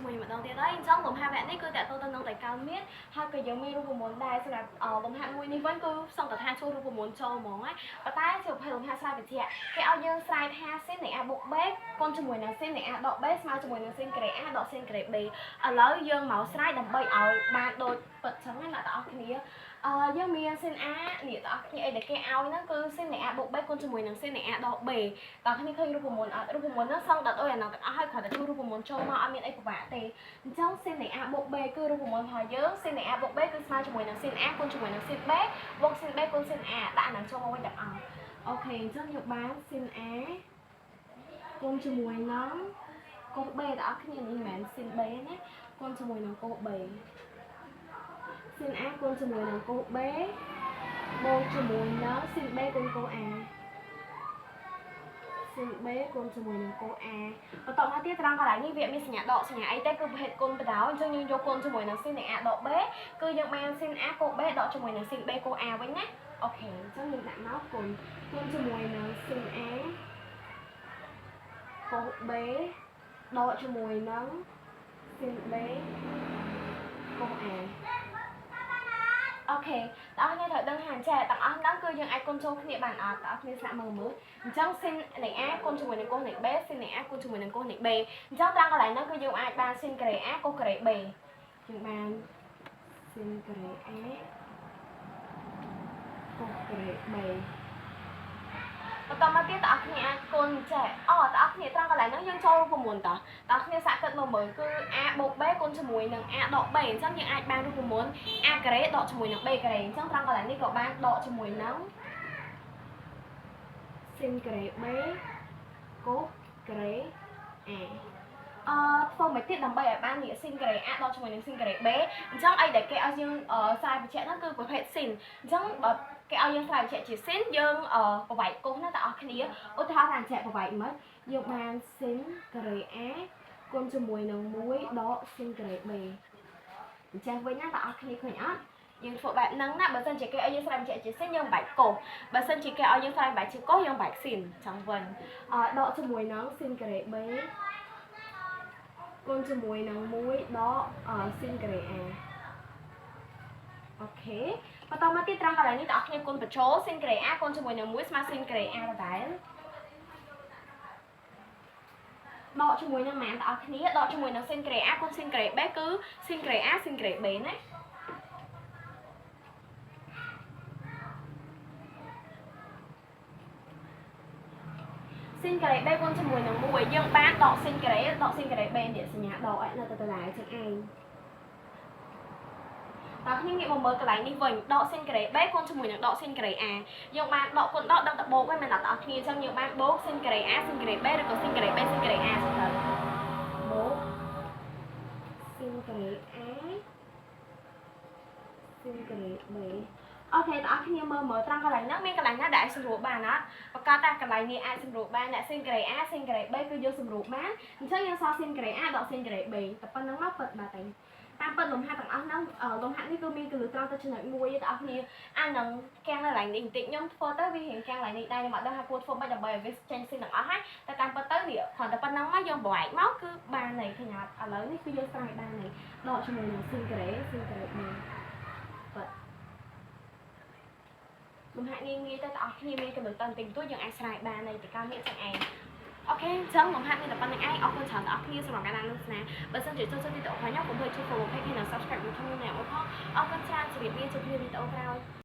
ជាមួយខ្ញុំម្ដងទៀតហើយអញ្ចឹងលំហាត់វគ្គនេះគឺតកតទៅនឹងតែកើមានហើយក៏យើងមានរូបមន្តដែរសម្រាប់លំហាត់មួយនេះវិញគឺសង្កត់ថាចូលរូបមន្តចូលហ្មងណាប៉ុន្តែជាប្រភេទលំហាត់ស្រាយវិជ្ជាគេឲ្យយើងស្រាយថា sin នៃ a បូក b គុណជាមួយនឹង sin នៃ a ដក b ស្មើជាមួយនឹង sin ការ៉េ a ដក sin ការ៉េ b ឥឡូវយើងមកស្រាយដើម្បីឲ្យបានដូចពិតចឹងណាអ្នកទាំងអស់គ្នាអឺយើងមាន sin a នេះទាំងអស់គ្នាអីដែលគេឲ្យហ្នឹងគឺ sin នៃ a បូក b គុណជាមួយនឹង sin នៃ a ដក b តើគ្នាឃើញរូបមន្តអត់រូបមន្តហ្នឹងសងដល់អុយអានោះទាំងអស់ហើយគ្រាន់តែជួរូបមន្តចូលមកអត់មានអីពិបាកទេអញ្ចឹង sin នៃ a បូក b គឺរូបមន្តរបស់យើង sin នៃ a បូក b គឺស្មើជាមួយនឹង sin a គុណជាមួយនឹង sin b បូក sin b គុណ sin a ដាក់អាហ្នឹងចូលមកវិញទាំងអស់OK អញ្ចឹងយើងបាន sin a គុណជាមួយនឹង cos b ទាំងអស់គ្នានេះមិនមែន sin b ណាគុណជាមួយនឹង cos b sin a គុណជាមួយនឹង cos b បូកជាមួយនឹង sin b គុណ cos a sin b គុណជាមួយនឹង cos a បន្ទាប់មកទៀតត្រង់កន្លែងនេះវាមានសញ្ញាដកសញ្ញាអីទេគឺប្រភេទគុណបដ ாய் អញ្ចឹងយើងយកគុណជាមួយនឹង sin នៃ a ដក b គឺយើងបាន sin a cos b ដកជាមួយនឹង sin b cos a វិញណាOK អញ្ចឹងយើងដាក់មកគុណគុណជាមួយនឹង sin a cos b ដកជាមួយនឹង sin b cos a OK តើអ្នកត្រូវដឹងថាចេះទាំងអស់ហ្នឹងគឺយើងអាចគុណចូលគ្នាបានអត់តើគ្នាស្នាក់មើលមើលអញ្ចឹង sin នៃ a គុណជាមួយនឹង cos នៃ b sin នៃ a គុណជាមួយនឹង cos នៃ b អញ្ចឹងត្រង់កន្លែងហ្នឹងគឺយើងអាចបាន sin ការ៉េ a cos ការ៉េ b យើងបាន sin ការ៉េ a cos ការ៉េ b បន្តមកទៀតតើអ្នកគ្នាអាចគុណចេះអូតើអ្នកគ្នាត្រង់កន្លែងហ្នឹងយើងចូលរូបមន្តតើតើគ្នាសាកគិតមកមើលគឺ a បូក b គុណជាមួយនឹង a ដក b អញ្ចឹងយើងអាចបានរូបមន្ត a ការ៉េដកជាមួយនឹង b ការ៉េអញ្ចឹងត្រង់កន្លែងនេះក៏បានដកជាមួយនឹង sin ការ៉េ b cos ការ៉េ a អឺធ្វើមួយទៀតដើម្បីឲ្យបាននេះ sin ការ៉េ a ដកជាមួយនឹង sin ការ៉េ b អញ្ចឹងអីដែលគេឲ្យយើងស្រាយបញ្ជាក់ហ្នឹងគឺប្រភេទ sin អញ្ចឹងបើគេឲ្យយើងស្រាយបញ្ជាក់ជា sin យើងប្រវាយ cos ណាទាំងអស់គ្នាឧទាហរណ៍ថាអញ្ចឹងប្រវាយមកយើងបាន sin ការ៉េ a គុណជាមួយនឹង1ដក sin ការ៉េ b អញ្ចឹងវិញណាទាំងអស់គ្នាឃើញអត់យើងធ្វើបែបហ្នឹងណាបើសិនជាគេឲ្យយើងស្រាយបញ្ជាក់ជា sin យើងមិនបាច់ cos បើសិនជាគេឲ្យយើងស្រាយបែបជា cos យើងបាច់ sin ចង់វិញអដកជាមួយនឹង sin ការ៉េ b គុណជាមួយនឹង1ដក sin ការ៉េ a OK បន្តមកទៀតត្រង់កន្លែងនេះបងប្អូនគុណបញ្ចូល sin ការ៉េ a គុណជាមួយនឹង1ស្មើ sin ការ៉េ a ដដែលដកជាមួយនឹងម៉ានបងប្អូនគ្នាដកជាមួយនឹង sin ការ៉េ a គុណ sin ការ៉េ b គឺ sin ការ៉េ a sin ការ៉េ b ណា sin ការ៉េ b គុណជាមួយនឹង1យើងបានដក sin ការ៉េដក sin ការ៉េ b នេះសញ្ញាដកឲ្យនៅតែដដែលចឹងឯងតើគ្នាងាកមកមើលកន្លែងនេះវិញដក sin ការ៉េ b គុណជាមួយនឹងដក sin ការ៉េ a យើងបានដកគុណដកដឹងតែបូកហ្នឹងមែនអត់បងប្អូនអញ្ចឹងយើងបានបូក sin ការ៉េ a sin ការ៉េ b ឬក៏ sin ការ៉េ b sin ការ៉េ a ចឹងទៅបូក sin ការ៉េ a sin ការ៉េ b OK បងប្អូនគ្នាមើលមើលត្រង់កន្លែងហ្នឹងមានកន្លែងណាដែលអាចសម្រួលបានអត់ប្រកាសតែកន្លែងនេះអាចសម្រួលបានអ្នក sin ការ៉េ a sin ការ៉េ b គឺយើងសម្រួលបានអញ្ចឹងយើងសល់ sin ការ៉េ a ដក sin ការ៉េ b តែប៉ុណ្្នឹងមកពិតបាត់ហើយតាមពិតលំហាត់ទាំងអស់ហ្នឹងលំហាត់នេះគឺមានគន្លឹះត្រង់ទៅចំណុចមួយទេបងប្អូនអានឹងកាំងនៅកន្លែងនេះបន្តិចខ្ញុំធ្វើទៅវារៀងកាំងកន្លែងនេះដែរខ្ញុំអត់ដឹងថាគួរធ្វើម៉េចដើម្បីឲ្យវាចេញ sin ទាំងអស់ហើយតែតាមពិតទៅនេះគ្រាន់តែប៉ុណ្្នឹងមកយើងប្រវែកមកគឺបានហើយឃើញអត់ឥឡូវនេះគឺយើងស្រាយបានហើយដកជាមួយនឹង sin ការ៉េ sin ការ៉េ b ពិតលំហាត់ងាយងាយទៅបងប្អូនមានកំណត់តបន្តិចបន្តួចយើងអាចស្រាយបានហើយតើកើតមានចឹងឯង OK អញ្ចឹងលំហាត់មានតែប៉ុណ្្នឹងឯងអរគុណច្រើនដល់អ្នកគ្នាសម្រាប់ការតាមទស្សនាបើសិនជាចូលចិត្តវីដេអូរបស់ខ្ញុំកុំភ្លេចជួយ follow page និង subscribe YouTube ខ្ញុំអ្នកមួយផងអរគុណច្រើនជម្រាបលាជួបគ្នាវីដេអូក្រោយ។